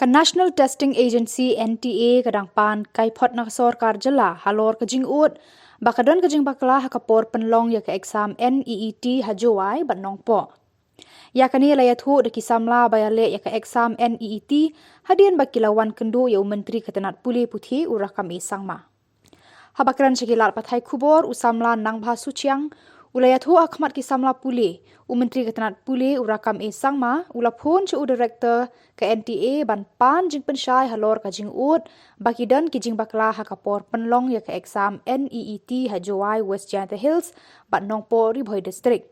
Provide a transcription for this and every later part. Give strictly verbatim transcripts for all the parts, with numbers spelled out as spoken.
Ka National Testing Agency, N T A, ka dang pan kai phot na ka sorkar jylla halor ka jingud ba ka don ka jingbakla ha ka por pynlong ïa ka exam N E E T ha Jowai bad Nongpoh. Ïa kane la ïathuh da ki samla ba ïaleh ïa ka exam N E E T hadien ba ki la wan kynduh ïa u Myntri ka tnat pule puthi u Rakkam A Sangma. Haba kren sha ki lad pathai khubor, u samla Nangbha Suchiang u la ïathuh ha khmat ki samla pule, u Myntri ka tnat pule u Rakkam A Sangma u la phone sha u Director ka N T A ban pan jingpynshai halor ka jingud ba ki don ki jingbakla ha ka por pynlong ïa ka exam N E E T ha Jowai, West Jaintia Hills bad Nongpoh, Ri Bhoi District.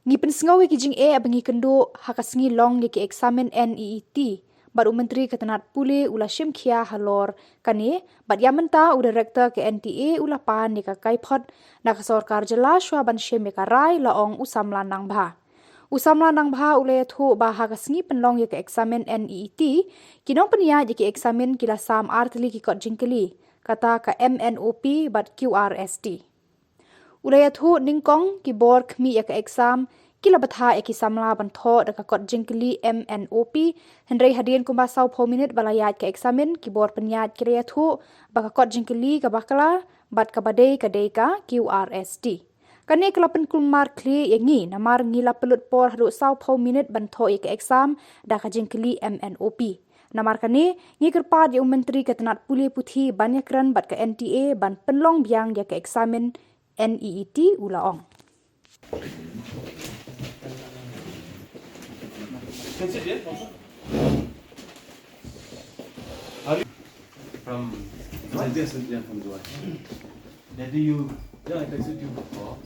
Ngi pynsngew ïa ki jingeh ba ngi kynduh ha ka sngi long ïa ki eksamin N E E T bad u Myntri ka tnat pule u la shim khia halor kane bad ïa mynta u Director ka N T A u la pan ïa ka kai phot na ka sorkar jylla shuwa ban shim ïa ka rai, la ong u samla Nangbha. U samla Nangbha u la ïathuh ba ha ka sngi pynlong ïa ka eksamin N E E T ki nongpynïaid ïa ki eksamin ki la sam ar tylli ki kot jingkylli, kata ka M N O P bad Q R S T. U la ïathuh nyngkong ki bor khmih ïa ka exam ki la bthah ïa ki samla ban thoh da ka kot jingkylli M N O P, hynrei hadien kumba sawphew minit ba la ïaid ka eksamin, ki bor pynïaid ki la ïathuh ba ka kot jingkylli ka bakla bad kaba dei ka dei ka Q R S T. Kane ka la pynkulmar khlieh ïa ngi namar ngi la pynlut por haduh sawphew minit ban thoh ïa ka exam da ka jingkylli M N O P. Namar kane, ngi kyrpad ïa u Myntri ka tnat pule puthi ban ïakren bad ka N T A ban pynlong biang ïa ka eksamin N E E T, u la ong. From Jaisalmer, yeah, from Jowai. That day you, yeah, I texted you. Oh.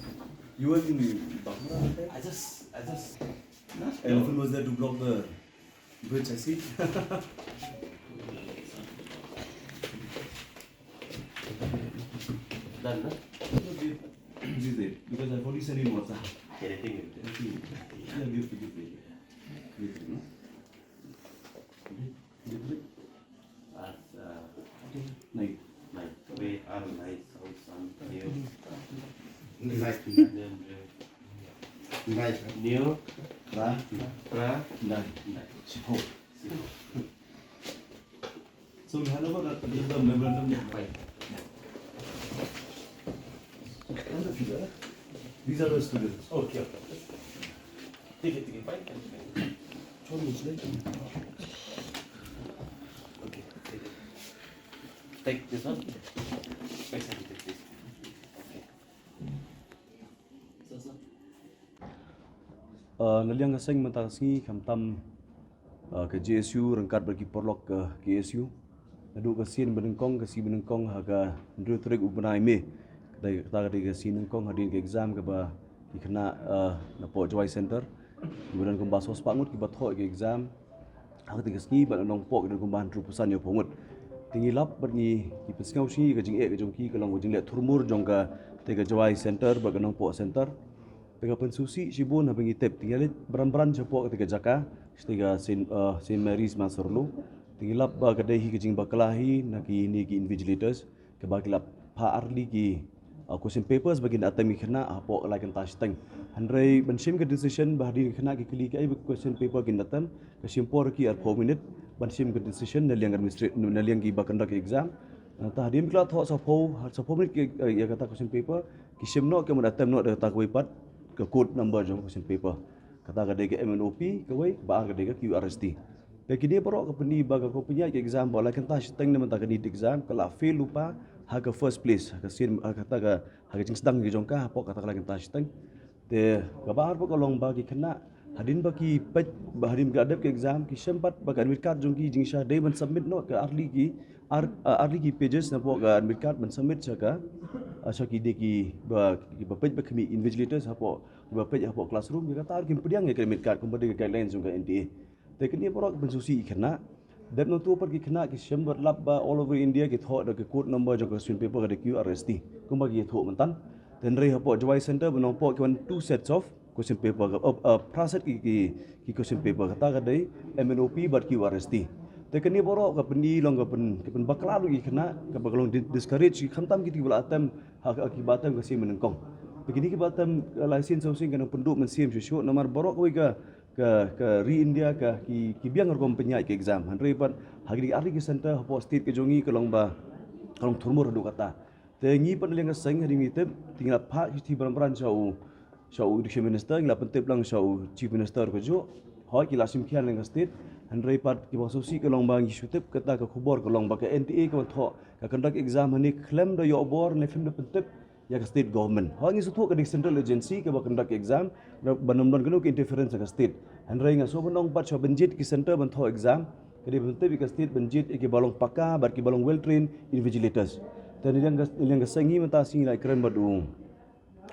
You were in Bangla that time? I just, I just. Huh? Elephant was there to block the bridge, I see. Done, na? This is it. Because I've already sent in WhatsApp. Anything will do. Anything. Yeah, give to give. Give to, no? Give to. As, uh, okay. Night. Night. Wait, um, night. Sound, sound. New. Night. New. Night. New. Pra. Pra. Night. Night. Sipo. Sipo. So we hand over that, give the memorandum. Yeah, fine. And the figure. These are the students. Okay, okay. Take it, take it, fine, fine, fine. One minute, sir. Okay, take it. Take this one. Take it, take this. Okay. Uh, na liang ka seng mynta ka sngi khamtam, uh, ka J S U ryngkat bad ki paralok ka K S U, naduh ka sien banyngkong, ka sngi banyngkong ha ka hynriew tarik u bnai May. Kata, kata ka dei ka sngi nyngkong hadien ka exam kaba ki khynnah, uh, napoh Jowai Center kiba don kumba saw spah ngut kiba thoh ïa ka exam ha kata ka sngi, bad na Nongpoh ki don kumba hynriewphew san ïa phew ngut. Te ngi lap bad ngi, ngi pynsngew shi ka jingeh ka jong ki, ka long ka jingleh thurmur jong ka, te ka Jowai Center bad ka Nongpoh Center. Te ka pynsngewsih shibun haba ngi tip, te ngi leit bran bran shapoh kata ka jaka, shatei ka Saint, uh, Saint Mary's Mansarlo. Te ngi lap ba ka dei hi ka jingbakla hi na kine ki invigilators. Kaba ki la phah artylli ki, uh, question papers ba kin da attempt ki khynnah hapoh lai kynta shiteng. Hynrei ban shim ka decision ba hadien ki khynnah ki kylli kaei ba ka question paper kin da attempt, ka shim por ki arphew minit ban shim ka decision na liang administra-, na liang kiba conduct exam. Uh, te hadien ba ki la thoh sawphew, sawphew minit ki, uh, ïa kata question paper, ki shim noh, ki ym da attempt noh da kata kawei pat ka code number jong ka question paper. Kata ka dei ka M N O P kawei, kaba ar ka dei ka Q R S T. Te kine baroh ka pyni ba ka kong pynïaid ka exam ba lai kynta shiteng na mynta ka NEET exam ka la fail lypa ha ka first place, ha ka sien, ha kata ka, ha ka jingsdang ka jong ka hapoh kata ka lai kynta shiteng. Te kaba ar pat ka long ba ki khynnah hadien ba ki peit, ba hadien ba ki la dep ka exam, ki shem pat ba ka admit card jong ki jingshisha dei ban submit noh ka artylli ki, ar-, ah, artylli ki pages napoh ka admit card ban submit sha ka, ah, sha kine kiba, kiba peit ba khmih, invigilators hapoh, kiba peit hapoh classroom, ïa kata ruh kim pdiang ïa ka admit card kumba dei ka guidelines jong ka N T A. Te kine baroh ki pynsngewsih ïa ki khynnah. Dep nangtu pat ki khynnah ki shem bad lap ba all over India ki thoh da ka code number jong ka question paper ka dei Q R S T, kumba ki ïathuh mynta. Te hynrei hapoh Jowai Center bad Nongpoh ki wan two sets of question paper, ka, uh, uh, phra set ki, ki, ki question paper, kata ka dei M N O P bad Q R S T. Te kine baroh ka pyni long ka pyn, ka pynbakla lut ïa ki khynnah, kaba ka long di-, discourage, khamtam kito kiba la attempt, ha, ha kiba attempt ka sien banyngkong. Te kine kiba attempt, uh, lai sien saw sien ka nang pynduh mynsiem shuh shuh, namar baroh kawei ka ka, ka ri India ka ki, ki biang rukom pynïaid ka exam. Hynrei pat ha kine ar tylli ki center hapoh state ka jong ngi ka long ba ka long thurmur haduh katta. Te ngi pat na liang ka seng hadien ngi tip, te ngi la phah shithi bran bran sha u, sha u Education Minister, ngi la pyntip lang sha u Chief Minister ka juh. Hooid ki la shim khia na liang ka state. Hynrei pat kiba sngewsih ka long ba ngi shu tip kata ka khubor ka long ba ka N T A ka ban thoh ka conduct exam hangne khlem da ïoh bor ne khlem da pyntip ïa ka state government. Hooid ngi sngewthuh ka dei central agency kaba conduct exam, ba ym don kano ka interference ka state. Hynrei nga sngewbha ban ong pat shuwa ban jied ki center ban thoh exam, ka dei ban tip ïa ka state ban jied ïa kiba long paka bad kiba long well trained invigilators. Te na liang ka, na liang ka seng ngi mynta sngi ngi la kren bad u,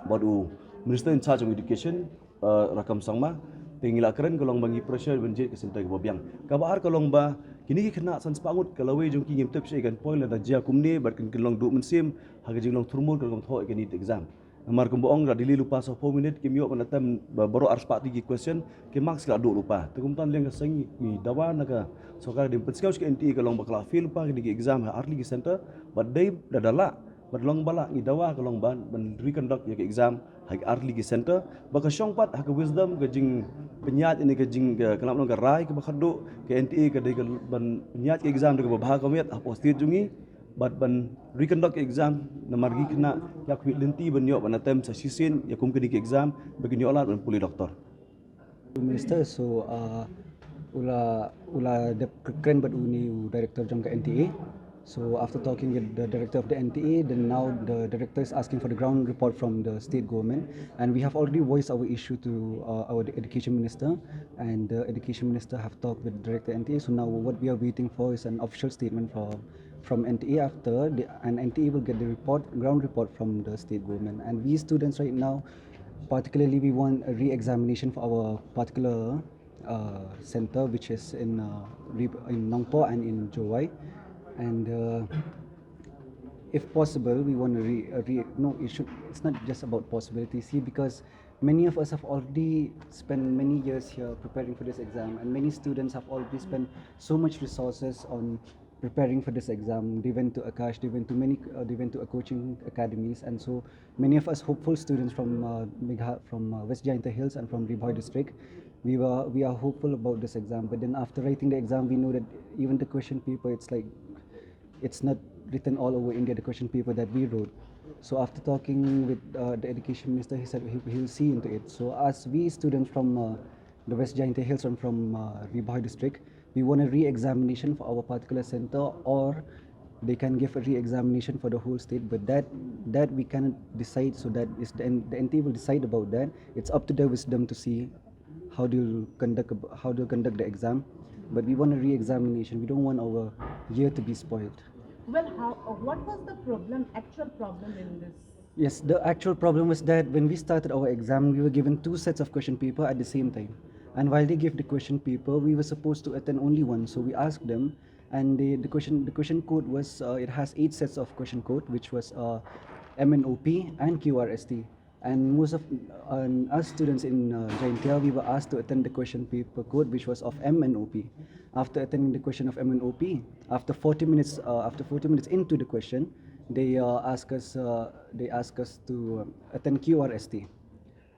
bad u Minister in charge of Education, uh, Rakkam Sangma, te ngi la kren ka long ba ngi pressure ban jied ka center kaba biang. Kaba ar ka long ba kine ki khynnah san spah ngut ka lawei jong ki ngim tip shaei kan poi lada jia kumne bad kan, kan long duh mynsiem ha ka jinglong thurmur ka rukom thoh ïa ka NEET exam. Namar kumba ong, la delay lypa sawphew minit, kim ïoh ban attempt ba, baroh ar spah tylli ki question, ki marks ki la duh lypa. Te kumta na liang ka seng ngi dawa na ka sorkar, dei ban pynsngew sha ka N T A ka long ba ka la fail lypa kine ki exam ha ar tylli ki center, bad dei da, da lah, bad long ba lah ngi dawa ka long ban, ban reconduct ïa ka exam ha ki ar tylli ki center, ba ka shong pat ha ka wisdom ka jingpynïaid ne ka jing, ka, ka long ka rai kaba khatduh, ka N T A ka dei ka ban pynïaid ka exam da kaba bha ka miat hapoh state jong ngi, bad ban reconduct exam namar ki khynnah ki hap khmih lynti ban ïoh ban attempt sa shisien ïa kum kine ki exam ba kin ïoh lad ban pule doctor. Minister, so, uh, u la, u la dep kren bad une u director jong ka N T A. So after talking with the director of the N T A, then now the director is asking for the ground report from the state government, and we have already voiced our issue to, uh, our education minister, and the education minister have talked with director N T A. So now what we are waiting for is an official statement from from N T A after the, and N T A will get the report, ground report from the state government. And we students right now, particularly, we want a re-examination for our particular, uh, center, which is in, uh, Re-, in Nongpoh and in Jowai. And, uh, if possible, we want to re-, uh, re-, no, it should, it's not just about possibility. See, because many of us have already spent many years here preparing for this exam, and many students have already spent so much resources on preparing for this exam. They went to Akash, they went to many, uh, they went to a coaching academies, and so many of us hopeful students from, uh, Megha-, from, uh, West Jaintia Hills and from Ri Bhoi district, we were, we are hopeful about this exam. But then after writing the exam, we know that even the question paper, it's like, it's not written all over India, the question paper that we wrote. So after talking with, uh, the education minister, he said he, he'll see into it. So as we students from, uh, the West Jaintia Hills and from, uh, Ri Bhoi district, we want a re-examination for our particular center, or they can give a re-examination for the whole state. But that, that we cannot decide. So that is the, N-, the N T A will decide about that. It's up to their wisdom to see how they'll conduct ab-, how they'll conduct the exam. But we want a re-examination. We don't want our year to be spoiled. Well, how, uh, what was the problem, actual problem in this? Yes, the actual problem was that when we started our exam, we were given two sets of question paper at the same time. And while they gave the question paper, we were supposed to attend only one. So we asked them, and they, the question, the question code was, uh, it has eight sets of question code, which was, uh, M N O P and Q R S T. And most of, and us students in, uh, Jaintia, we were asked to attend the question paper code, which was of M N O P. After attending the question of M N O P, after forty minutes, uh, after forty minutes into the question, they, uh, ask us, uh, they ask us to, um, attend Q R S T.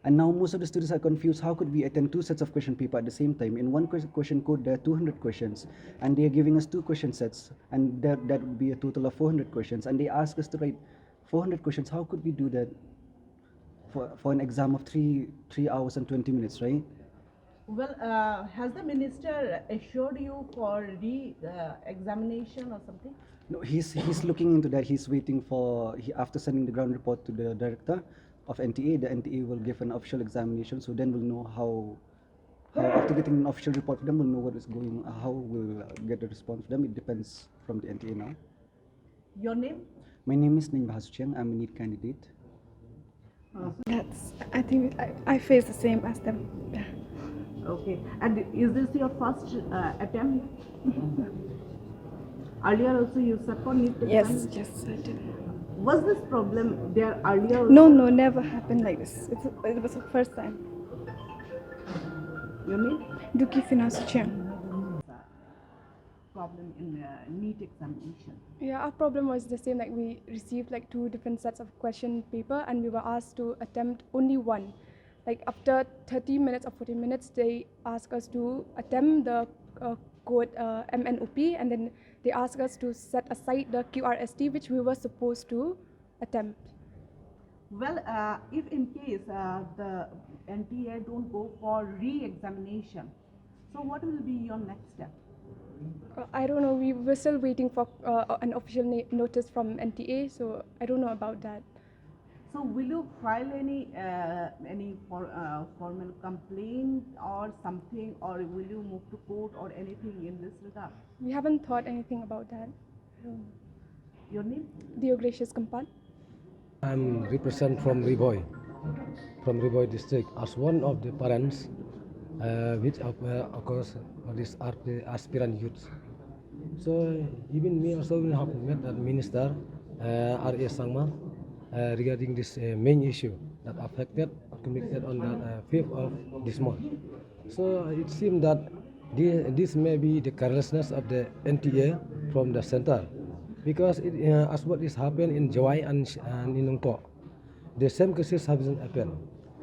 And now most of the students are confused. How could we attend two sets of question paper at the same time? In one ques-, question code, there are two hundred questions, and they are giving us two question sets, and that, that would be a total of four hundred questions. And they ask us to write four hundred questions. How could we do that for, for an exam of three, three hours and twenty minutes, right? Well, uh, has the minister assured you for re, uh, examination or something? No, he's, he's looking into that. He's waiting for, he, after sending the ground report to the director of N T A, the N T A will give an official examination. So then we'll know how, how, after getting an official report from them, we'll know what is going, how we'll, uh, get a response from them. It depends from the N T A now. Your name? My name is Neng Bahasuchiang. I'm a NEET candidate. That's, I think I, I face the same as them. Yeah. Okay. And is this your first, uh, attempt? Earlier also you sat for NEET exam? Yes, yes, I did. Was this problem there earlier also? No, no, never happened like this. It's, it was the first time. Your name? Duki Fina Suchiang. Problem in, uh, NEET examination? Yeah, our problem was the same. Like, we received, like, two different sets of question paper, and we were asked to attempt only one. Like, after thirty minutes or forty minutes, they ask us to attempt the uh, code uh, M N O P, and then they ask us to set aside the Q R S T, which we were supposed to attempt. Well, uh, if in case uh, the N T A don't go for re-examination, so what will be your next step? Uh, I don't know. We were still waiting for uh, an official na- notice from N T A, so I don't know about that. So will you file any uh, any for, uh, formal complaint or something, or will you move to court or anything in this regard? We haven't thought anything about that. Your name? Deogratius Kympat. I'm represent from Ri Bhoi, from Ri Bhoi district, as one of the parents, uh, which of, uh, of course, this asp- aspirant youth. So even me also will have met that minister, uh, R A Sangma, uh, regarding this uh, main issue that affected or convicted on the uh, fifth of this month. So it seems that this, this may be the carelessness of the N T A from the center, because it, uh, as what is happened in Jowai and, and in Nongpoh, the same cases have been happened.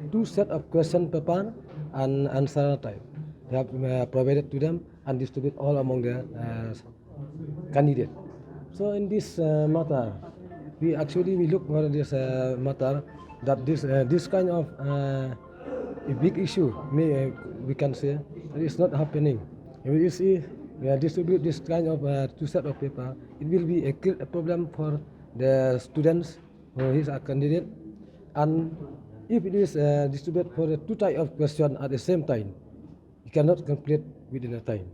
Two set of question paper and answer type they have uh, provided to them and distribute all among the uh, candidate. So in this uh, matter, we actually we look for this uh, matter that this uh, this kind of uh, a big issue, may, uh, we can say, that is not happening. If you see, we are distribute this kind of uh, two set of paper, it will be a great problem for the students who is a candidate. And if it is uh, distributed for the two type of question at the same time, you cannot complete within a time.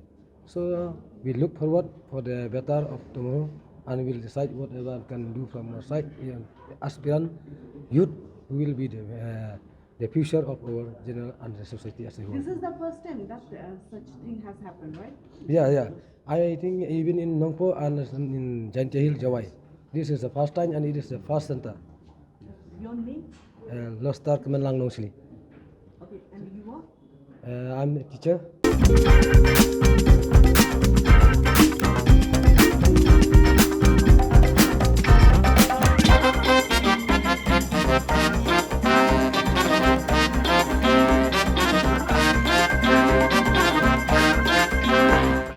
So we look forward for the better of tomorrow, and we'll decide whatever can do from our side. Yeah, aspirant youth will be the uh, the future of our general and the society as a whole. This is the first time that uh, such thing has happened, right? Yeah, yeah. I think even in Nongpoh and in Jaintia Hill, Jowai, this is the first time and it is the first center. Your name? Uh, Lostar Kemenlang Nongsli. Okay, and you are? Uh, I'm a teacher.